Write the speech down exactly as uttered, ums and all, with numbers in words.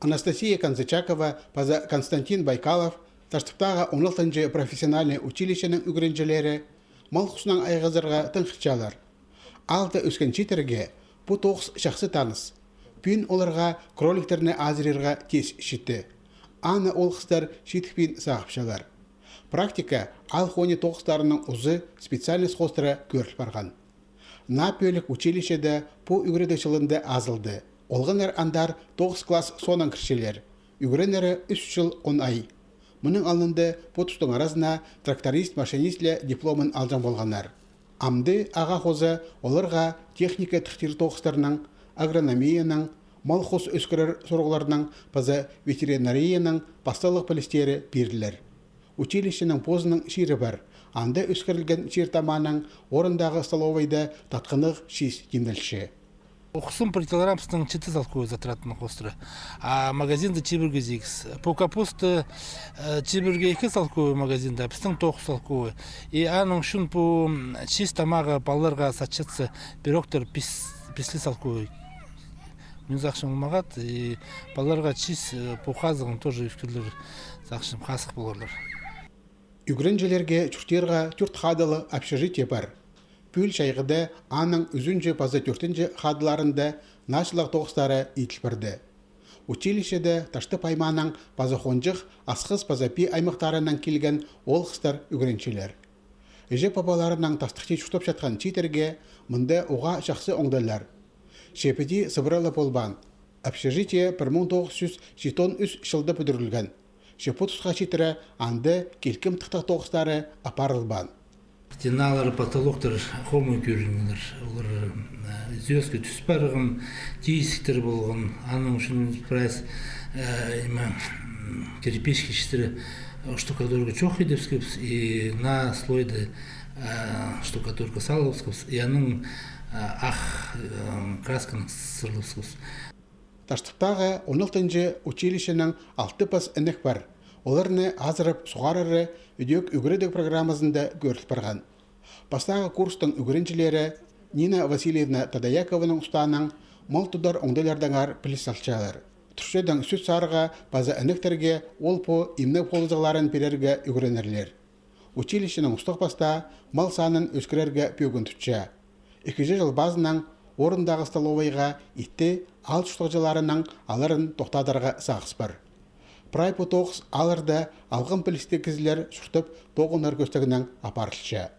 Анастасия Канзычакова паза Константин Байкалов, Таштыптағы он алтынҷы профессиональный училищенің ӱгренҷілері, мал хозынаң айғазарға тың хынчалар. Аалда ӧскен чииттерге пу тоғыс чахсы таныс. Пӱӱн оларға кроликтерні азырирға тиис читі. Аны ол хыстар чидікпин сағыпчалар. Практика аал хонии тоғыстарының узы специальность хоостыра кӧріл парған. Наа пӧлік училищеде пу ӱгредіг чылында азылды. Олғаннар андар тоғыс класс соонаң кірчелер. Ӱгренері ӱс чыл он ай. Мының алнында пу тустың аразына тракторист-машинист ле дипломын алҷаң полғаннар. Амды ағаа хоза оларға техника тыхтир тоғыстарның, агрономияның, мал хозы ӧскірер сурығларның паза ветеринарияның пасталығ пілістері пирілер. Училищенің позының чирі пар. Анда ӧскірілген чир тамаанаң орындағы столовайда татхынығ чиис тимнелче. Хусум, пір килограммның читі салковай затратының хоостыра. А магазинда чибірге сигіс. Пу капуста, э, чибірге ікі салковай магазинда, пістің тоғыс салковай. И аның ӱчӱн пу, м, чиис тамағы палаларға сатчатса, пирогтар пис, пис ле салковай. Мин сағынчам, нимеге, и палаларға чиис, э, пу хазығын тоже ӧскірлер, сағынчам, хазых поларлар. Ӱгренҷілерге чуртирға тӧрт хадылығ общежитие пар. Пӱӱл чайғыда аның ӱзінҷі паза тӧртінҷі хадыларында нааҷылығ тоғыстары иділ парды. Училищеде Таштып аймааның паза Хонҷых, Асхыс паза Пии аймахтарынаң килген оол-хыстар ӱгренчелер. Іҷе-пабаларынаң тастыхти чуртапчатхан чииттерге мында уғаа чахсы оңдайлар. Че піди сыбыра ла полбаан. Общежитие пір муң тоғыс чӱс читон ӱс чылда пӱдірілген. Че пу тусха читіре анда килкім тыхтағ тоғыстары апарылбаан. Стеналар, потолоктар хомай кӧрінгеннер. Олар, э, звёздка тӱс парған, тизіктер полған. Аның ӱчӱн прайзы, э, ниме, м, кирпичке читіре, э, штукатурка чох идібіскебіс, и наа слойда, э, штукатурка салыбыскабыс, и аның, э, ах, э, красканы сырлыбыскабыс. Таштыптағы он алтынҷы училищенің алты пас інек пар. Оларны азырап суғарары ідӧк ӱгредіг программазында кӧріл парған. Пастағы курстың ӱгренҷілері Нина Васильевна Тадаякованың устаанаң мал тудар оңдайлардаңар піліс алчалар. Турчадаң сӱт сарығға паза інектерге ол-пу имнег полызығларын пирерге ӱгренерлер. Училищенің устағ пастаа мал санын ӧскірерге пӧгін тутча. Ікінҷі чыл пазынаң орындағы столовайға итті аал чуртағҷыларынаң аларын тохтадарға сағыс пар. Прай пу тоғыс аалларда алғым пілістіг кізілер чуртап тоғынар кӧстегнең апарылча.